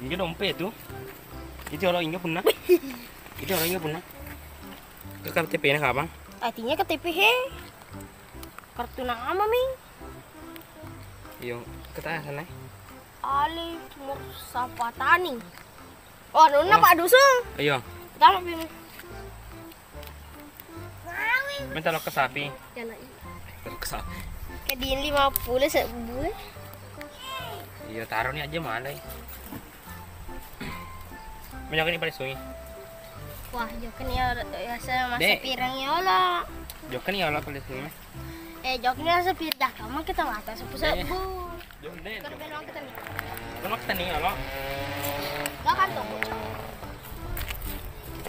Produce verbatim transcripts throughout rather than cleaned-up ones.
Injo dompe tu. Itu orang injo punna. Itu orang injo punna. Ke K T P-na kapang? Artinya K T P he. Kartu nama mi. Iyo, kata sana. Ali Nur Sapatani. Oh, nonna Pak Dusun. Iyo. Tama pi. Minta lo ke sapi. Ya, nak. Lo ke sapi. Ke di lima puluh sebbu. Iyo, taruh ni aja malai. Menjawab ni paling sungi. Wah, jokeni ya, ya, saya masa Dek. Pirang ya Allah. Jokeni ya Allah paling sungi. Eh, jokeni ya sepir dah, kamu kita mata sepu-sepu. Jokeni. Kan belok kita nih. Belok kita nih, Allah. Lah kan tuh.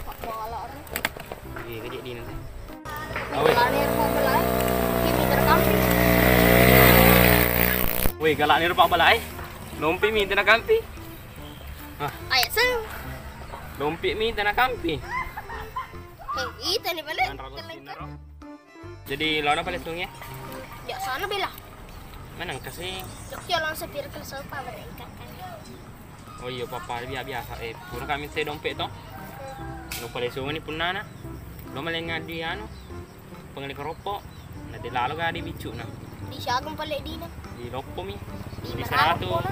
Pak bola orang. Iya, kejadian nanti. Awe. Galakni rupa belae. Woi, galakni rupa belae. Nompi mi tena kampi. Ah. Ayo, seng. Dompi mi tena kampi. Eh, itu nih balik. Jangan ragu sini, Ro. Jadi, lawan apa lesung ya? Ya, sana bela. Mana kasih? Jok, ya, langsung pir ke sofa, berengkat kan. Oh iya, papa, bia-, biasa. Eh, pura kami saya dompet toh. Lupa lesung ni punna na. Lo maling ngadi anu. Pengeling keropok. Nanti lalu kan di bicu na. Di siagung paling dina. Di loppo mi. Di seratus.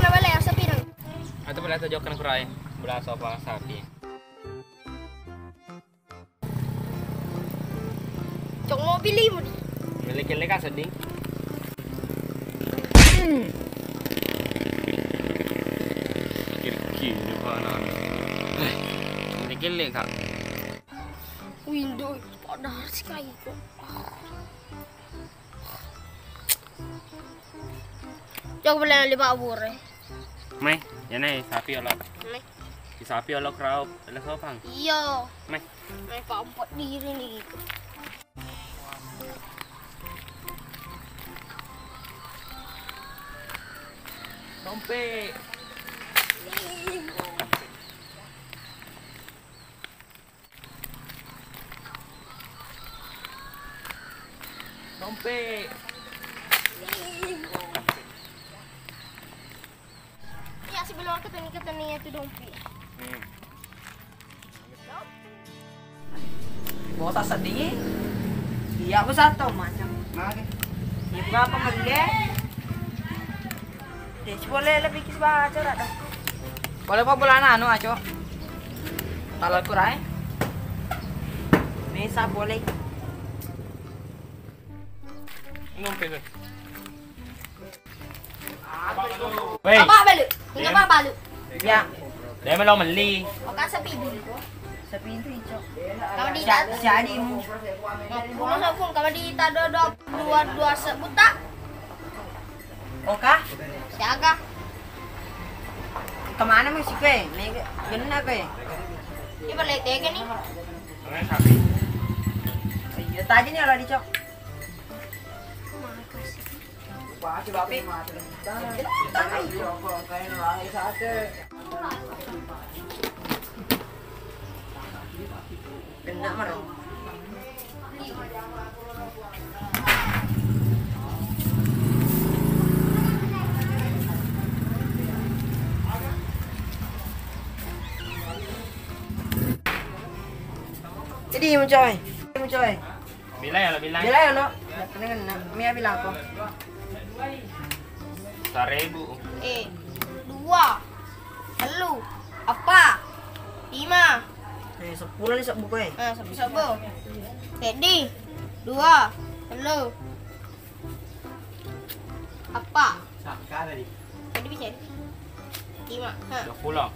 Nah, balik, asal pirang. Atau boleh atau jokan kurai. Belas apa sapi. Cok mau pilih mau di. Kelle-kelle ka seddi. Kiri-kiri pa na. Eh, kelle-kelle ka. Window pada harus kayak itu. Cok boleh lima bure. Mai, ya nai sapi olo. Mai. Di sapi olo kerau, olo sopang. Iyo. Mai. Mai pampet diri nih gitu. Dompet. Dompet. Iya, sebelum aku tanya ke tanya itu dompet. Hmm. Bosa sedih. Iya, aku satu macam. Nah, oke. Iya, berapa menit? Deh, boleh lebih kis baca rak dah. Boleh apa bulan anu, Aco? Kalau kurai. Mesa boleh. Ngompe tuh. Wei. Apa balu? Enggak apa balu. Ya. Dia melo meli. Oka sepi dulu. Sepi itu, Ico. Kalau di siadi mu. Ngapulu sapung, kalau di tado dua, dua, dua sebuta. Oka? Siaga? Kemana mu si kue? Mega, genna kue. Ini balik tega nih. Iya, tadi nih kalau dicok. Makasih. Kena maro. Jadi, mucoy. Mucoy. Bila ya lo, bila. Bila ya lo. Mia bila aku. Seribu. Eh, dua, telu, apa, lima. Eh, sepuluh nih, sebbu, eh. Eh, sepuluh, sepuluh. Jadi, dua, telu, apa. Jadi bisa. Lima. Ha. Dua puluh.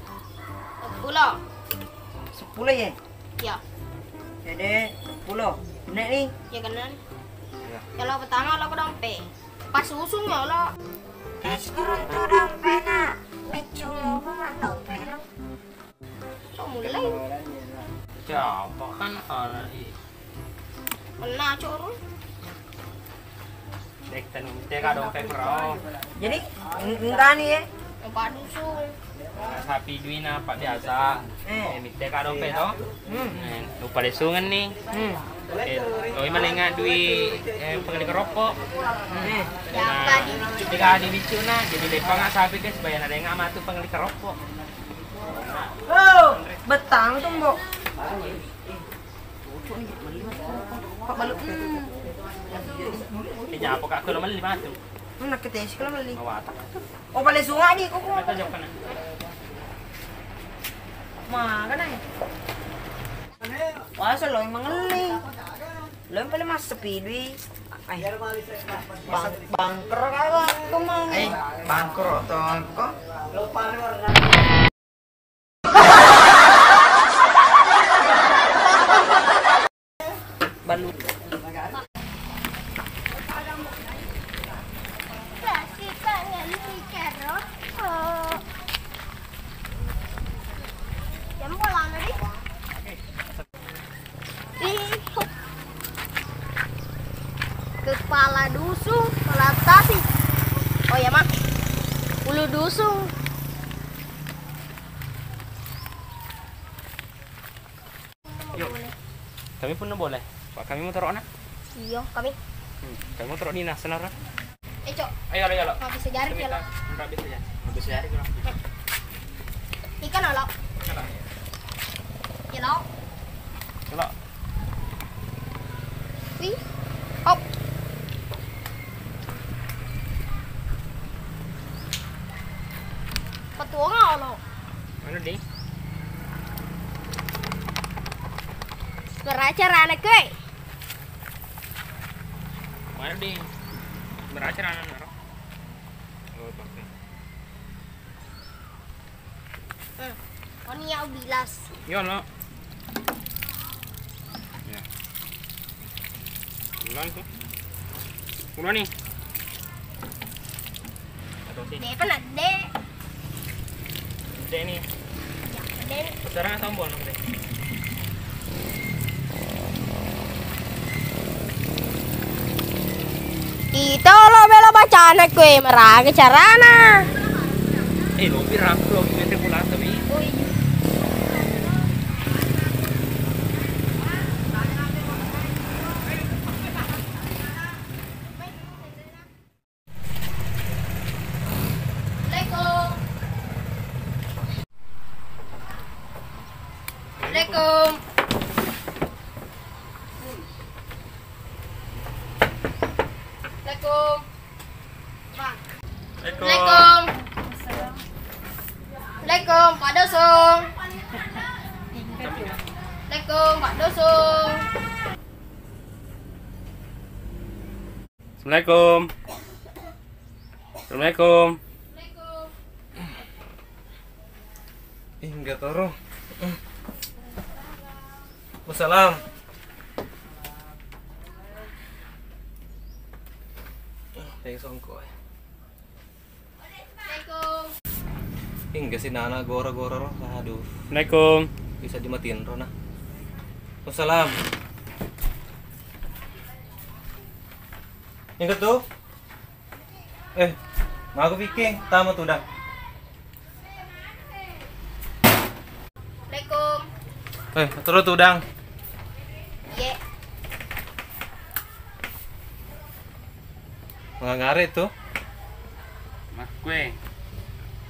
Dua puluh. Sepuluh ya? Ya. Jadi, sepuluh. Nek nih. Ya, kena. Ya. Kalau pertama lo ke dompet. Pas usung ya lo. Pas kurang tuh dompetnya. Lucu, mana dompet lo? Cok mulai. Siapa kan hari? Pernah, Cok, ro. Dek, tenu, teka dompet, bro. Jadi, eng-, enggak nih ya? Empat dusun. Sapi duina apa biasa? Eh. Eh, mitte ka dompet to? Hmm. Eh, lupa lesungan nih. Hmm. Eh, loi malenga dui, eh, pengeling keropok. Eh, nah, tiga di bicuna, jadi lepanga sapi, guys, bayana lenga matu pengeling keropok. Oh, betang tuh, Mbok. Pak Balu, hmm. Eh, nyapa, Kak, kalau meli matu. Mana kita sih kalau meli? Mawata. Oh, pale sungai di kuku. Kata jawab kena. Makan aja. Wah, selo yang mengeling. Lo yang paling mas sepi dui. Ay. Bang, bangker kagak kemana? Eh, bangker atau apa? Balu. Kasih tangan di kerokok. Yang bola tadi. Ih, kepala dusun, kepala tasi. Oh ya, Mak. Ulu dusun. Yuk. Kami pun boleh. Pak, kami mau taruh anak? Iya, kami. Hmm, kami mau taruh Nina, senara. Eh, Cok. Ayo, ayo, ayo. Nggak bisa jari, ya, lo. Nggak bisa ya. Nggak bisa jari, lo. Ikan, lo. Ikan, lo. Iya, lo. Iya, lo. Wih. Hop. Petuang, lo. Mana, Ding? Beracar anak-anak, kue. Mana, Ding? Beracar anak-anak. Oh, pakai. Hmm. Oni ya bilas. Yo, lo. Ya. Ulang tuh. Ulang nih. Atau sih? Dek, pernah, Dek. Dek nih. Ya, Dek. Sekarang tombol, Dek. Ita lo bela bacana kue meraga carana. Eh, lo pirang lo, gue teh pulang tapi. Oh, iya. Assalamualaikum. Assalamualaikum. Assalamualaikum. Assalamualaikum, Pak Dosong. Assalamualaikum, Pak Dosong. Assalamualaikum. Assalamualaikum. Ih, enggak toro. Wassalam. Thanks, Ongko. Hingga si nana gora-gora ro. Aduh. Assalamualaikum. Bisa dimatiin ro, nah. Wassalam. Ingat tuh. Eh, mau aku pikir, tama tuh dah. Assalamualaikum. Eh, terus tuh, Dang. Iye. Mangangare tu? Makkue.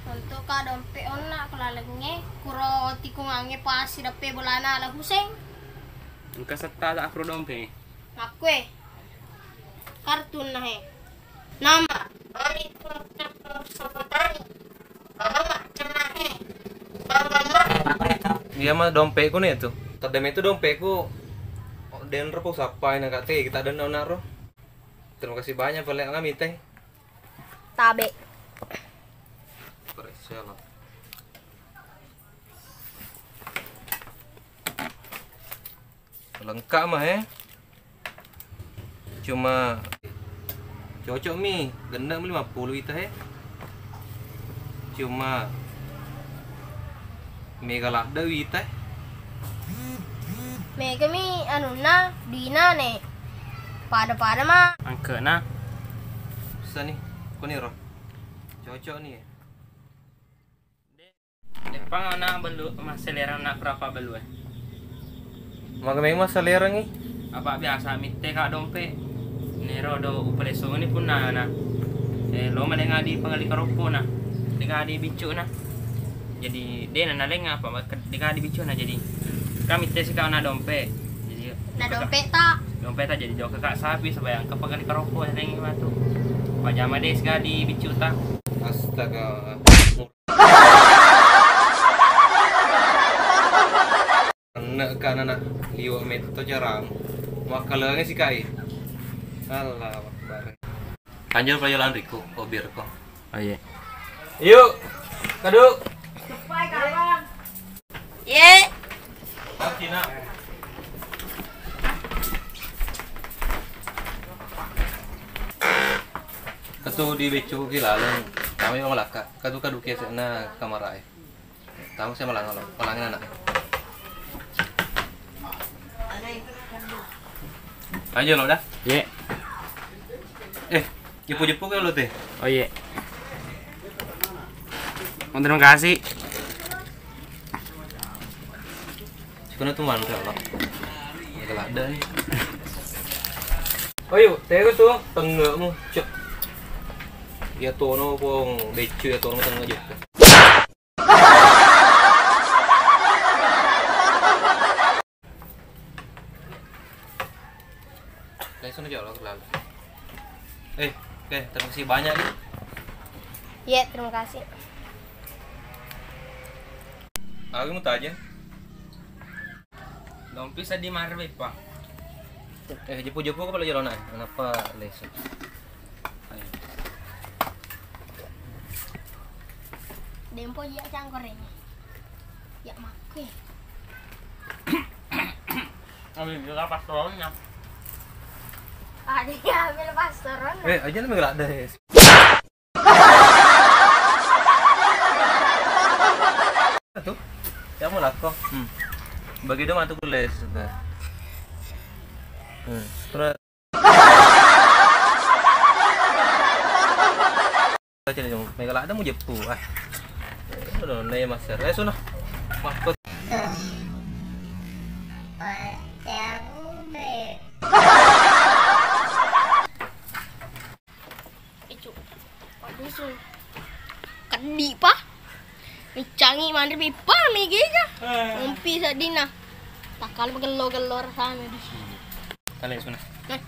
Untuk ka dompe onna kulalengnge, kuro tikungangnge pasi deppe bolana ala Huseng. Engka setta tak kuro dompe. Makkue. Kartunna he. Nama. Bali pun kamu sabotani. Mama mak cenna he. Bang mama. Iya mah dompetku nih tuh. Tadame itu dompetku. Denro po sappai na kate kita ada naro. Terima kasih banyak pale ngamitai. Tabe. Presela. Lengkap mah, eh. Cuma cocok mi, genna mi lima puluh ita, eh. Cuma mega ladde wita, eh. Mega mi anunna, dina ne. Pada-pada ma. Angkena. Bisa nih, kuni ro. Cocok nih. Deppang ana belu, masselera na berapa belu, eh? Maga memang masselera ngi. Apa biasa mitte ka dompe. Nero do upalesongni punna na. Eh, lo male ngadi pangali karoppo na. De ngadi biccu na. Jadi de na nalenga apa de ngadi biccu na jadi. Kami tes ka na dompe. Jadi na dompe ta. Dompe ta jadi jauh ka sapi supaya engka pangali karoppo na lengi matu. Pajama de sekali biccu ta. Astaga. Enne ka nana liwa metto carang. Makkalengi sikai. Allahu Akbar. Kanjeng pelajaran riku, obir ko. Oh iya. Yuk, kadu. Ye. Cina. Katu di becu ki laleng. Kami malakka. Katu kadu kesena kamarae. Tamu saya malang lo, malang anak. Aja lo dah. Ye. Eh, jepu-jepu ke lo teh. Oh iya. Oh, terima kasih. Sekolah tuh mana lo? Agak ada nih. Oh yuk, terus tuh tengahmu, cek. Ya tono pong becu ya tono tengah aja. Langsung aja lo lalu. Eh, oke, terima kasih banyak nih. Iya, terima kasih. Aku mau tanya. Dompi seddi marre beppa. Eh, jepu-jepu ko pale jolona. Kenapa lesu? Ayo. Dempo iya cangkoreng. Ya makke. Ambil juga pastornya. Ada ya ambil pastornya. Eh, aja lu nggak ada ya. Tuh, ya mau lako. Hmm. Bagi dong atuh kules. Hmm. Terus. Baca nih, Jong. Mega ladde mu jeppu. Ah. Aduh, nih, Mas. Eh, sunah. Makut. Icu. Waduh, su. Keddi, pa. Miccangi manre beppa mega. Ngompi seddina. Takkal gello-gello rasana di. Kale sunah. Nah.